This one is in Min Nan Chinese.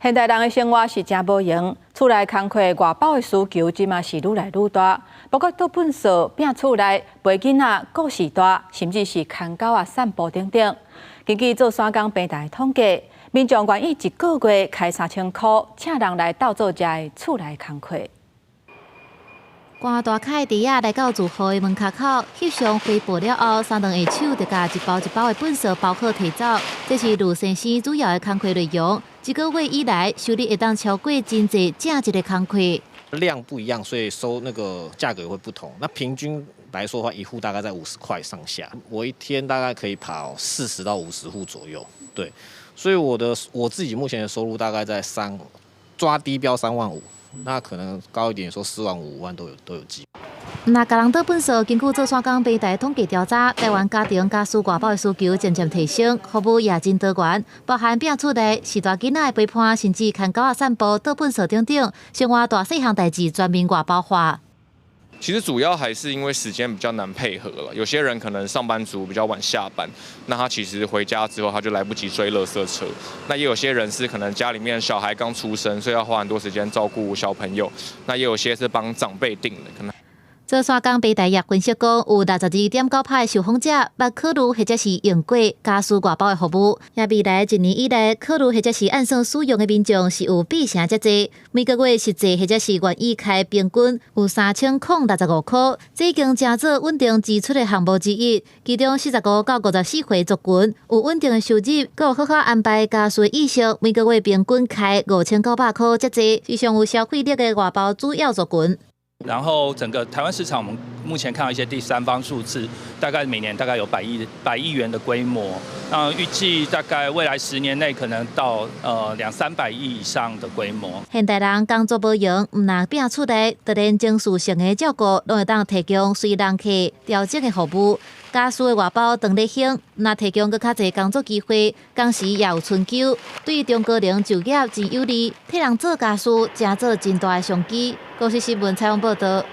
現代人的生活是誠無閒，厝內工課外包的需求，這馬是愈來愈大。包括倒糞掃、摒厝內、陪囡仔、顧序大，甚至是牽狗仔散步等等。根據做散工平台統計，民眾願意一個月開3000箍，請人來鬥做這个厝內工課。關大凱弟仔來到住戶的門跤口，翕相回報了後，三兩下手就共一包一包的糞掃包好提走。這是呂先生主要的工課內容。一個月以來，收入會當超過真濟正職的工課。量不一樣，所以收那個價格會不同。那平均來說的話，一戶大概在50塊上下。我一天大概可以跑40到50戶左右，對。所以我自己目前的收入大概在三，抓低標3萬5。那可能高一點，說4萬5、5萬都有機會。若共人倒糞掃，根據做散工平台統計調查，台灣家庭家私外包的需求漸漸提升，服務也真多元，包含摒厝內、序大囡仔的陪伴，甚至牽狗仔散步、倒糞掃等等，生活大細項代誌全面外包化。其實主要還是因為時間比較難配合了，有些人可能上班族比較晚下班，那他其實回家之後他就來不及追垃圾車。那也有些人是可能家裡面小孩剛出生，所以要花很多時間照顧小朋友。那也有些是幫長輩訂的，可能。做散工平台也分析講，有62.9%的受訪者捌考慮或者是用過家私外包的服務。也未來一年以內，考慮或者是按算使用的民眾是有八成遮濟。每個月實際或者是願意開平均有3065箍，這已經成做穩定支出的項目之一。其中45到54歲族群有穩定的收入，閣有好好安排家私的意識，每個月平均開5900箍遮濟，是上有消費力的外包主要族群。然後整個台灣市場，我們目前看到一些第三方數字，大概每年大概有百億元的規模。那預計大概未來10年內可能到兩三百億以上的規模。現代人工作無閒，毋但摒厝內，就連情緒上的照顧，攏會當提供隨人客調整的服務。家私的外包當咧興，若提供閣較濟工作機會，同時也有春秋，對中高齡就業真有利，替人做家私，成做真大的商機。公視新聞採訪報導。